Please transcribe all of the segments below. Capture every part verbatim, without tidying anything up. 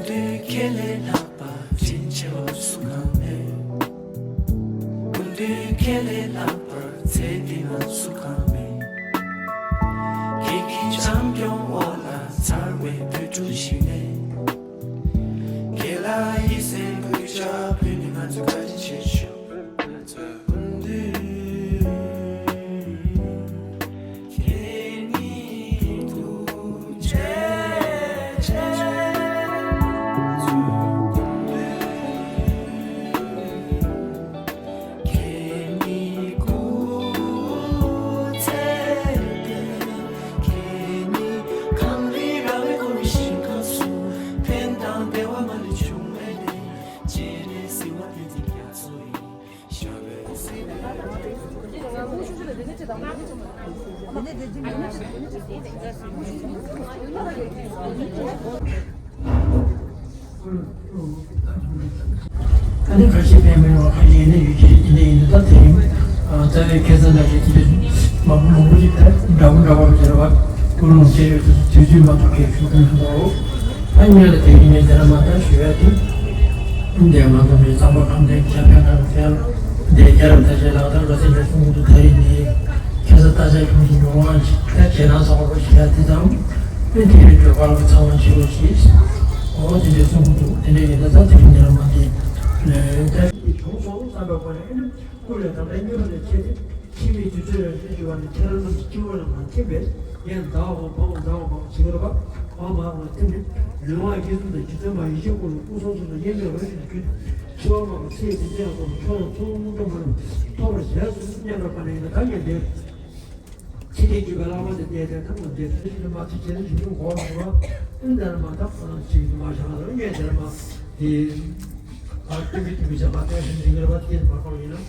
དུས་ཁྱེད་ལས་ལྷག་པ་དྲིན་ཆེ་བ་སུ་གང་མེད། སྐུ་མདུན་ཁྱེད་ལས་ལྷག་པར་ཚེ་འདི་ན་སུ་གང་མེད། ཁྱེད་ཀྱི་བྱམས་སྐྱོང་འོག་ལ་འཚར་བའི་བོད་ཕྲུག་ཞིག་ནས། ཁྱེད་ལ་ཡིད་སེམས་གུས་ཕྱག་ཕུལ་ནས་ང་ཚོས་བཀའ་དྲིན་ཆེ་ཞུ། ཨ་ནི་ཁ་ཤས་ཕན་མི་རུང་བ་ཁ་ཤས་ཡིན་ན་ཡོད་ཀྱི་རེད། དེ་འདྲ་ཡིན་དུས་ད་དེ་རིང་རྩ་བའི་ཁ་སང་ལ་ཞིག་དེ་འདྲ་མང་པོ་མང་པོ་ཞིག་ད་འདྲ་པོ་འདྲ་པོ་ཟེར་བ་ཀུན་སློང་བྱས་ཡོད་དུས་དུས་ཚོད་མ་ཐུག་གི་ཞུ་མཁན་ཞིག་འདུག་ཨ་ནི་ལ་དེ་ཡིན་ནའི་དེ་ལ་མ་ལྟ་ཞུ་ཡ་དེ། འདས་མ་ཐུབ་པའི་གཙང་པ་ཁམས་ལྡན་ཁྱབ་ཡ་ཁམས་གསལ་དེ་རྒྱལ་རབས་ད་ཆའི་ལག་བསྟར་རོ་སེང་གེ་གསུང་གི་འདུག་ད་རེས་ནི་ཁ་སང་ད་ཆ་ཁྱོད་ཀྱི་མྱོང་བ་ཞིག་ད་ཁྱེད་རང་ཚང་མ་ཞིག་ཡ་དེ་ཙམ་ཨེ་དེ་རིང་བོད་པ་ལ་ཚང་མ་ཞིག་ཞིག་ཨོ་དེ་འདྲའི་གསུང་གི་འདུག་དེ་འདྲའི་ཡིན་ད་ད་དེ་རིང་འདི་ལ་མ་བསྡད་ལས་ད་བྱུང་སོང་བསམ་པའི་སྒོ་ནས་ཨེ་ནི་ཀུན་ལས་ད་ལྟ་གཉིས་པ་ནས་ཁྱེད་དེ། ཕྱི་མའི་དུས་ཚོད་ལ་བརྟེན་གྱི་བར་ནས་ཁྱེད་རང་རྣམས་ཀྱི་སྤྱི་བོ་ལ་མ་ཐིམ་པས་ངས་ཟླ་བ་བ་བ་བ་ཟླ་བ་བ་བ་ཞིག་ར་བ་བ་མ་ལ་ཐིམ་ནས་ལུས་ངག་ཡིད་གསུམ་དང་རྗེ་བཙུན་མ་ཡེ་ཤེས་སྐུ་ལ་སྐུ་གསུང་ཐུགས་དང་དབྱེར་མེད་འོད་ཀྱི་རྒྱུད་འཆི་བ་མ་གི་ཚེ་འདི་འདྲའི་སྐོར་ལ་ཁྱོད་ལ་ཚོགས་དངོས་གྲུབ་མ་ལུས་ཐོབ་པར་བྱས་སོ་སྙམ་པའི་སྒོ་ནས་ཡིན་ན་ད་ངས་འདིར་ཕྱི་དེ་རྒྱུད་པའི་བླ་མ་དེ་གནས་དེར་ཐམས་ཅད་དེ་ཚུལ་བཞིན་དུ་མ་ཚུལ་བྱས་ན་ཞིག་ཏུ་འགོག་མི་རུང་བ་ཨིན། ད་ནི་མ་དག་ཁོ་རང་ཞིག་ཏུ་མ་བཞག་ལ་ངས་དེར་མ་དེ། ཨ་ཀུན་གྱིས་ཀུན་གྱིས་བྱ་བ་གཏན་ཕྱིར་འཛིན་དགོས་པ་དེ་མ་གཏོགས་ཡིན་ན།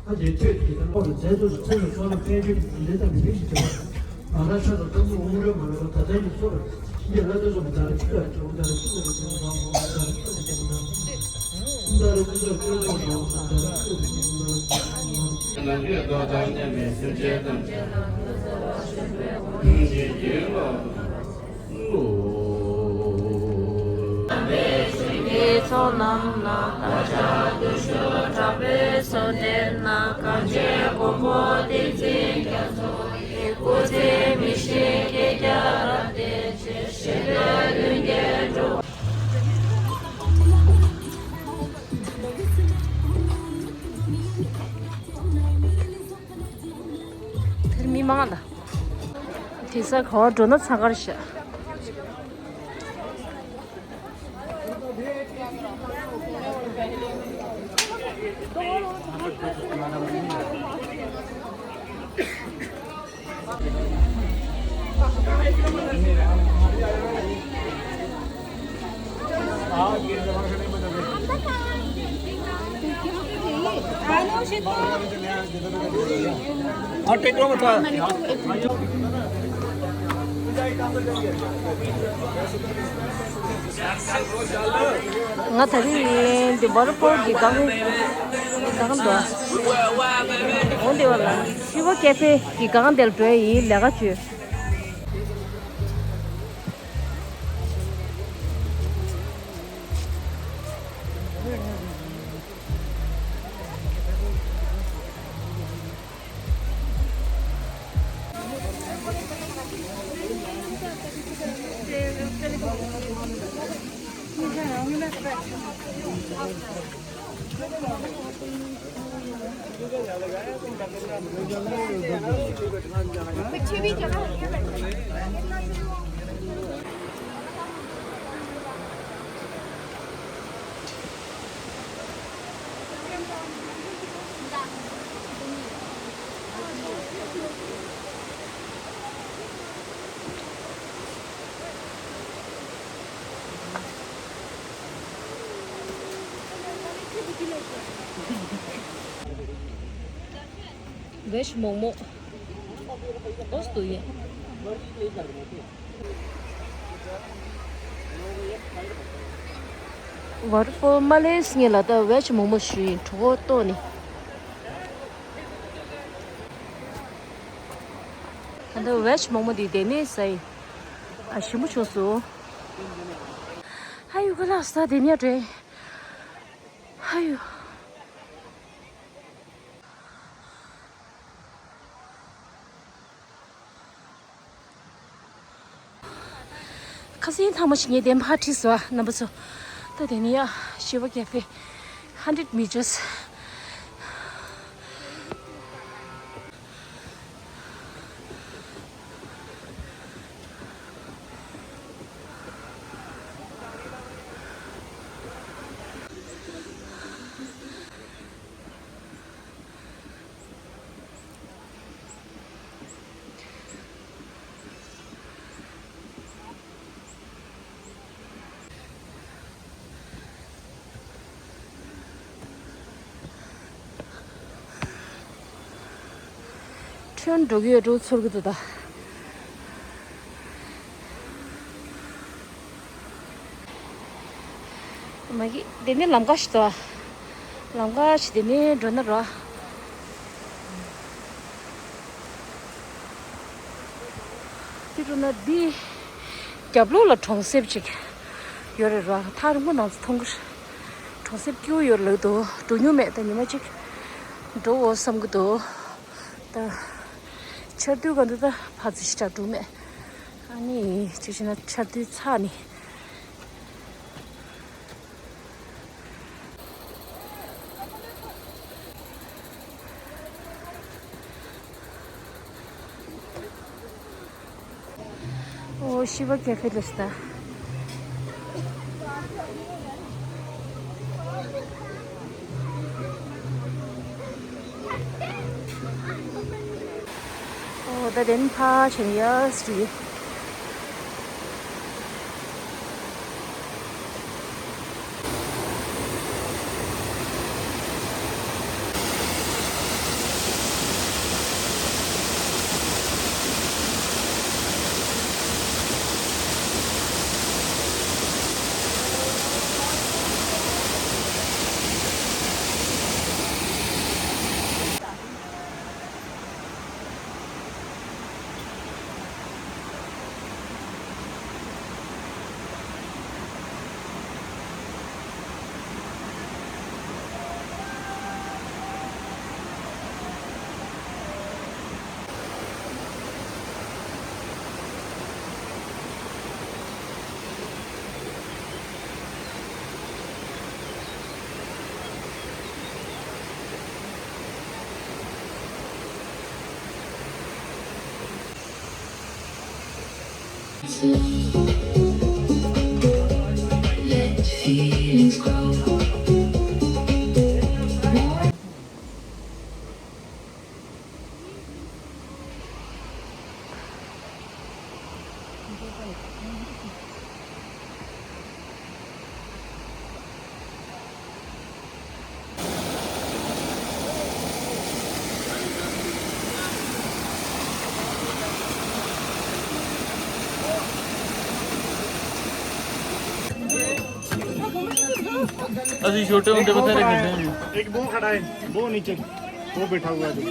ཨ་དེ་ཐོས་ཀྱི་དང་པོ་ལ་རྫས་ཚོགས་ཀྱི་ཚེ་ཡི་བསོད་ནམས་དཔལ་འབྱོར་གྱི་འདི་ཙམ་གྱི་རིགས་ཀྱི་བྱ་བ། ང་རང་ཆོས་དང་ཐམས་ཅད་དབང་སྒྲོན་མ་ལུས་པ་ད་ལྟའི་ཡུལ་སོགས་ལ་ཡིན་ལ་ལྟོས་སོགས་ཀྱི་ད་རེས་ཆུ་ཡང་ཆུ་ད་རེས་ཆུ་ལ་ཆུ་ལ་ཆུ་ལ་ད་རེས་ཆུ་ལ་ཆུ་ལ་ད་རེས་ཆུ་ལ་ཆུ་ལ་ད་རེས་ཆུ་ལ་ཆུ་ལ། ཚོགས་རྣམས་ལ་བདག་ཅག་བརྟུལ་ཞུགས་དྲག་པོས་གསོལ་འདེབས་ན། གངས་ཅན་མགོན་པོ་བསྟན་འཛིན་རྒྱ་མཚོ་ཡི། སྐུ་ཚེ་མི་ཤིགས་བསྐལ་བརྒྱར་རབ་བརྟན་ཅིང་། གཞན་ཕན་ལྷུན་གྱིས་འགྲུབ། དེར་མི་མང་ལ། དེ་ས་ག་བ་འགྲོ་ན་ཚང་ཁར་བཞག་ང་ད་རིང་འདི་ཝ་ཊར་ཕོལ་གྱི་སྒང་སྒང་འགྲོ། འོ་འདི་བ་ལ་ཤི་བ་ཀེ་ཕེ་གི་སྒང་འདིར་འགྲོ་ཡི་ལས་ཀ་བྱོས། ཝེཇ་མོག་མོག་ཨོ་སྟུ་ཡེ། ཝ་ཊར་ཕོལ་མ་སླེབས་སྔོན་ལ་ད་ཝེཇ་མོག་མོག་ཞུས་ཡིན། གྲོད་ཁོག་ལྟོགས་ནས། ད་ལྟ་ཝེཇ་མོག་མོག་འདི་དེ་ནས་ཟ་ཡིན། ཨ་ཞིམ་པོ་བྱུང་སོང་། ཨ་ཡུ་ག་ལ་ས་དེ་ནས་འདྲེ། ཨ་ཡུ། ཁ་སང་ཐེངས་མ་ཞིག་ངས་དེ་ཕར་ཁྲིད་སོང་རྣམ་པ་ཚོ། ད་དེ་ནས་ཡ་ཤི་བ་ཀེ་ཧྥེ་hundred meters། ཁྲོན་འགྲོ་གི་ཡོད་འགྲོ་ཚོར་གི་འདུག་ད། མ་གི་དེ་ནས་ལམ་ཁ་ཞིག་འདུག་ལམ་ཁ་ཞིག་དེ་ནས་འགྲོ་ན་ར། དེ་འགྲོ་ན་འདི་རྒྱབ་ལོགས་ལ་གྲོང་གསེབ་ཅིག་ཡོད་རེད་ར། ཐག་རིང་པོ་ནང་ཚོ་མཐོང་གི་རེད། གྲོང་གསེབ་སྐྱིད་པོ་ཡོད་ལབ་འདུག་འགྲོ་མྱོང་མེད། ད་ཉི་མ་གཅིག་འགྲོ་འོ་བསམ་གི་འདུག་ད་ཆར་དུས་ག་འདུག་ད་ཕར་ཚུར་ཞེ་དྲག་འགྲོ་མེད། ཨ་ནི་ཅིག་བྱས་ན་ཆར་དུས་ཚར་ནི། ཨོ་ཤི་བ་ཀེ་ཧྥེ་ལ་ས། ཨོ་ད་དེ་ནི་ཕ་ཆེན་ཡ་སི་ཊི། ਅਸੀਂ ਛੋਟੇ ਹੁੰਦੇ ਬਥੇਰੇ ਖੇਡੇ ਹਾਂ। एक वो खड़ा है, वो नीचे, वो बैठा हुआ है।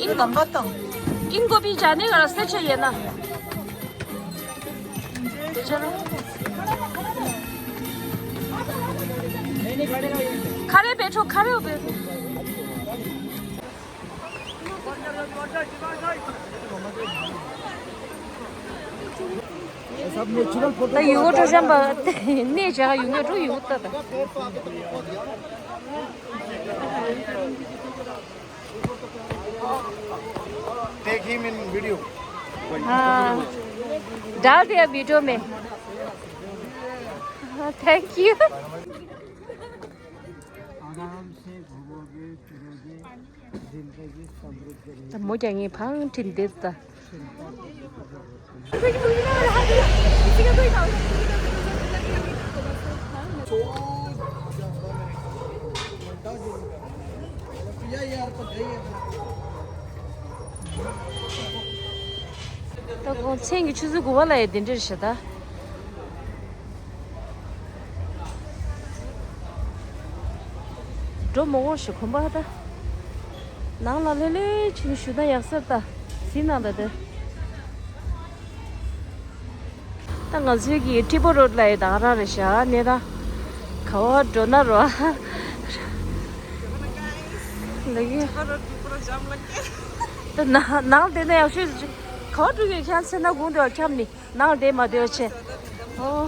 इन गंगा तो, इनको भी जाने का रास्ता चाहिए ना। तो चलो। खड़े बैठो, खड़े हो बैठो। ད་ཡུལ་སྐོར་སྤྲོ་འཆམ་པ་གནས་བྱ་ཡུལ་སྐོར་འགྲོ་ཡུལ་ལྟ་ད། Take him in video. हाँ, डाल दिया वीडियो में। Thank you. आराम से घूमोगे फिरोगे, जिंदगी समृद्ध रहेगी। ད་མོ་ཀྱང་ངའི་ཕང་ཁྲིད་འདེད་ད། ད་གོང་མཚན་གྱི་ཆུ་ཚོད་དགུ་པ་ལ་ཡ་དེ་འདྲ་རེད་ཤག་ད། འགྲོ་མ་འོང་ཞིག་གོམ་པ་ད། ནང་ལ་ལྷོད་ལྷོད་བྱས་ནས་བཞུགས་ན་ཡག་ས་རེད་ད། ཟིན་ནང་ད་དེ། ད་ང་ཚོའི་གི་ཁྲི་པོ་རོ་ཌི་ལ་ཡི་ད་ག་རང་རེད་ཤག་གནས་སྟངས། ག་བ་འགྲོ་ན་རོ། ལ་གི། ད་ནང་ནང་དེ་ནས་ཡག་ཤོས་ག་བ་འགྲོ་གི་ཁྱམས་སེ་ན་གུང་དེ་བ་ཁྱམས་ནི་ནང་དེ་མ་དེ་བ་ཆེ། ཨོ།